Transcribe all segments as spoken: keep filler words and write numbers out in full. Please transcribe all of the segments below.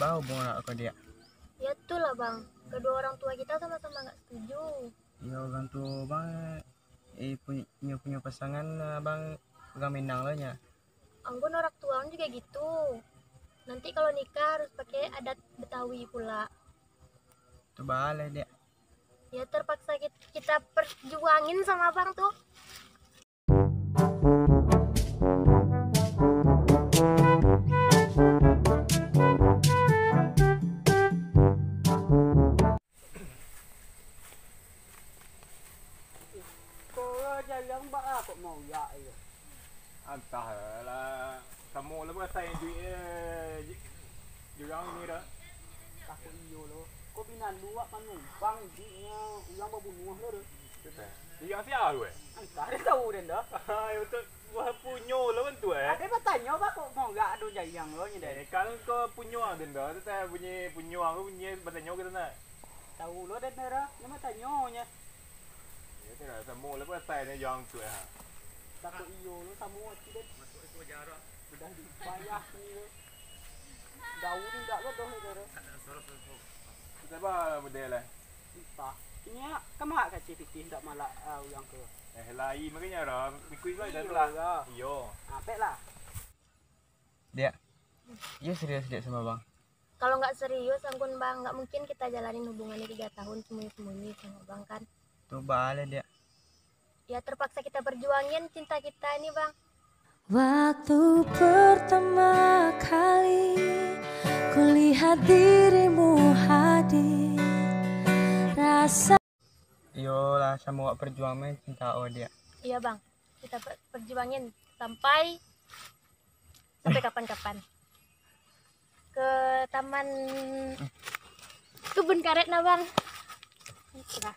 Tahu bungo nak kau, Diak? Ya, tu lah, Bang. Kedua orang tua kita sama-sama nggak setuju. Ya, orang tua Bang, eh, punyo, punyo pasangan, Abang, orang Minang lah nya. Anggun orang tua juga gitu. Nanti kalau nikah harus pakai adat Betawi pula. Tu baleh, Diak. Ya, terpaksa kit-, kita perjuangin sama Abang tuh. Kalau jalan bak lah kok mau yak iyo. Antahlah, samo lah pasal duit, eh, j-, jurang ni dah. Takut iyo lo. Kok binan luak manumpang duitnya urang babunuh lo dah. Jurang sia tu, eh? Antah, dia tahu den dah. Hai, betul. Wah, punyo lo kan tu, eh? Ada batanyo, Pak, kok mau gak ado jayang lo ni, deh. Eh, kan kau punyo den dah, tu teh bunyi punyo aku bunyi batanyo ke sana. Tahu lo den dah, nama tanyo nya. Ya, tu dah, samo lah pasal ni jurang tu, eh, ha. Takut iyo lo, samo ati den. Udah di payah ni lo. Daun ni ndak lo doh ni, deh. Kita ba model, eh. Entah. Ini ya, kama kacih pitih ndak malak, ah, urang ke. Eh, lain makanya dah. Ikut-ikut dah tu lah. Iyo. Iyo. Ah, pek lah. Diak, iyo serius, Diak, sama Abang? Kalau nggak serius, Anggun, Bang, nggak mungkin kita jalanin hubungan ini tiga tahun sembunyi-sembunyi sama Abang, kan? Tu baleh, Diak. Ya, terpaksa kita perjuangin cinta kita ini, Bang. Waktu pertama kali kulihat dirimu hadir, rasa Iyolah, samo awak perjuang mah cinta awak, Diak. Iya, Bang. Kita per-, perjuangin sampai, sampai kapan-kapan. Ke taman kebun karet nah, Bang. Nah.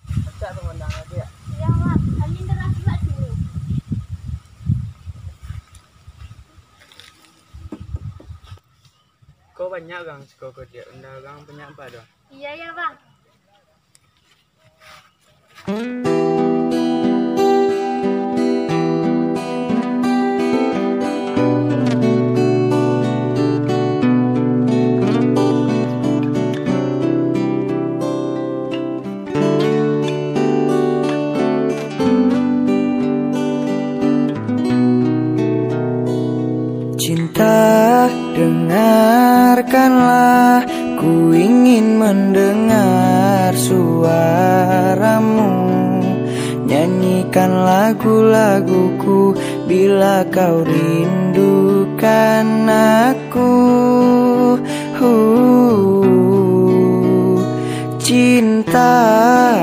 Pacak tu mandang lagi, ya? Iya, Mak. Angin deras juga sini. Ko banyak urang siko ko, Diak. Unda urang banyak ampek tu. Iya, iya, Bang. Cinta, dengarkanlah, ku ingin mendengar suaramu. Nyanyikan lagu-laguku bila kau rindukan aku. Huh. Cinta,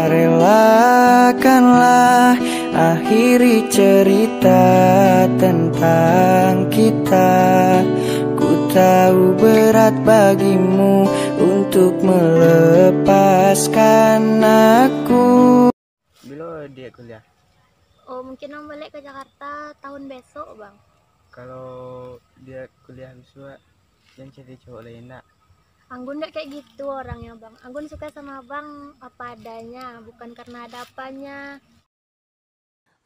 relakanlah akhiri cerita tentang kita. Ku tahu berat bagimu untuk melepaskan aku. Bilo Diak kuliah? Oh, mungkin Ang balik ke Jakarta tahun besok, Bang. Kalau Diak kuliah bisuak, jan cari cowok lain nak? Anggun nggak kayak gitu orangnya, Bang. Anggun suka sama Abang apa adanya, bukan karena ada apanya.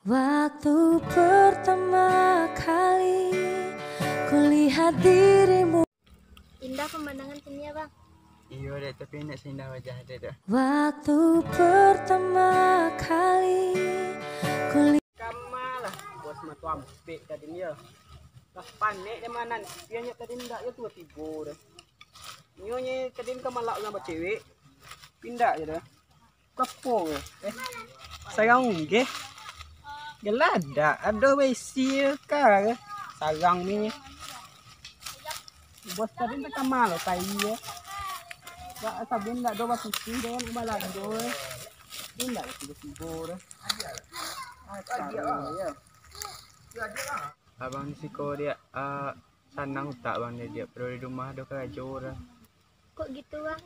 Waktu pertama kali kulihat dirimu. Indah pemandangan sini ya, Bang. Iyo, Dek, tapi ndak seindah wajah Dek, doh. Waktu pertama kali kulihat. Kamalah, bos matu ampek tadi ni, yo. Lah panek dek manan. Pianyo tadi ndak yo tibo-tibo doh. Nyo nye tadi ka malak urang bacewek. Pindah je doh. Kapo ko? Eh, sarang geh. Geladak, ado baisi ka. Sarang ni. Bos tadi ndak kama lo kai ye. Ba sabun ndak do baputih doh, nak balando. Ini ndak tibo-tibo doh. Acau ye. Abang di siko Diak, ah, sanang utak Abang Diak, pado di rumah ado karajo doh. Kok gitu, Bang?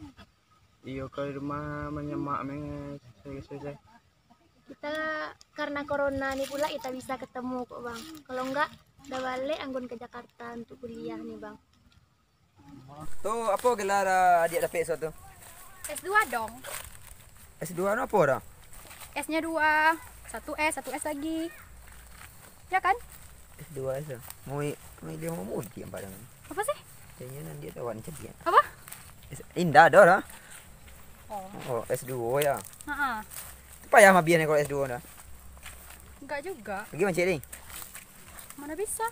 Iyo, kalau di rumah manyemak meh, selesai-selesai. Kita karena corona ni pula kita bisa ketemu kok, Bang. Kalau enggak, dah balik anggun ke Jakarta untuk kuliah ni, Bang. Tu apo gelar, ah, adiak dapek esok tu? S dua dong. S dua tu apo dah? S-nya dua, satu S, satu S lagi. Ya kan? S dua S ah. Mau i-, mau dia mau mudik nampak dengan. Apa sih? Kayaknya nanti ada warna cadiak. Apa? S-, indah dah lah. Oh. Oh, S dua ya. Heeh. Payah mah biar kalau S dua dah. Enggak juga. Pergi mancik ni. Mana bisa?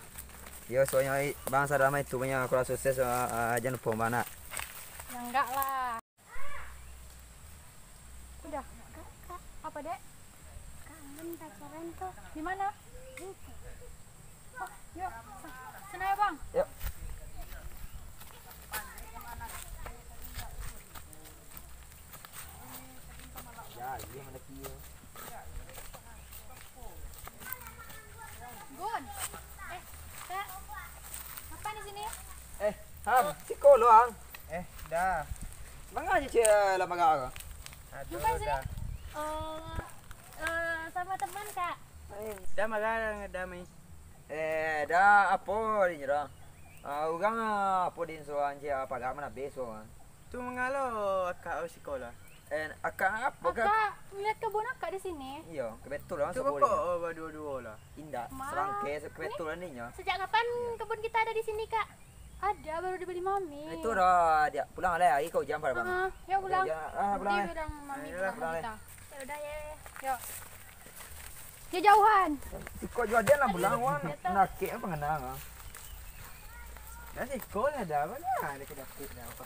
Yo, soalnya i-, bangsa ramai tu punya kurang sukses, ah, ah, jangan lupa mana. Ya enggak lah. Udah. Apa, Dek? Kangen pacaran tuh. Di mana? Itu. Oh, yuk. Sana ya, Bang. Yuk. Ya, iya mana dia. Gun. Eh, Kak. Apa di sini? Eh, Ham, siko lo, Ang. Eh, dah. Manga je cek lah magak ko. Aduh, bukan sini. Dah. Oh, eh, sama teman, Kak. Eh. Dah marah dah, dah, Mai. Eh, dah apo di nyo dah? Ah, urang apo di nyo suruah cek pagar mana beso, ah. Tu mangalo akak siko lah. Eh, akak apo, Kak? Akak melihat kebun akak di sini. Iyo, kebetulan. Tu sabulai pokok, oh, baduo-duo lah. Indak, serangkai, kebetulan ni nyo. Sejak kapan kebun kita ada di sini, Kak? Ada, baru dibeli Mami. Itu dah, dia pulang lah, hari kau hujan pada bang. Ah, ya pulang. Hujan, ah, pulang. Nanti eh. Bilang Mami. Ayolah, pulang pulang kita. Ya udah ya. Yuk. Dia jauhan. Siko juo dia lah pulang, wan. Jatuh. Nakik apa ngenang, ah. Dah siko lah dah, mana ada kedakut dah apa.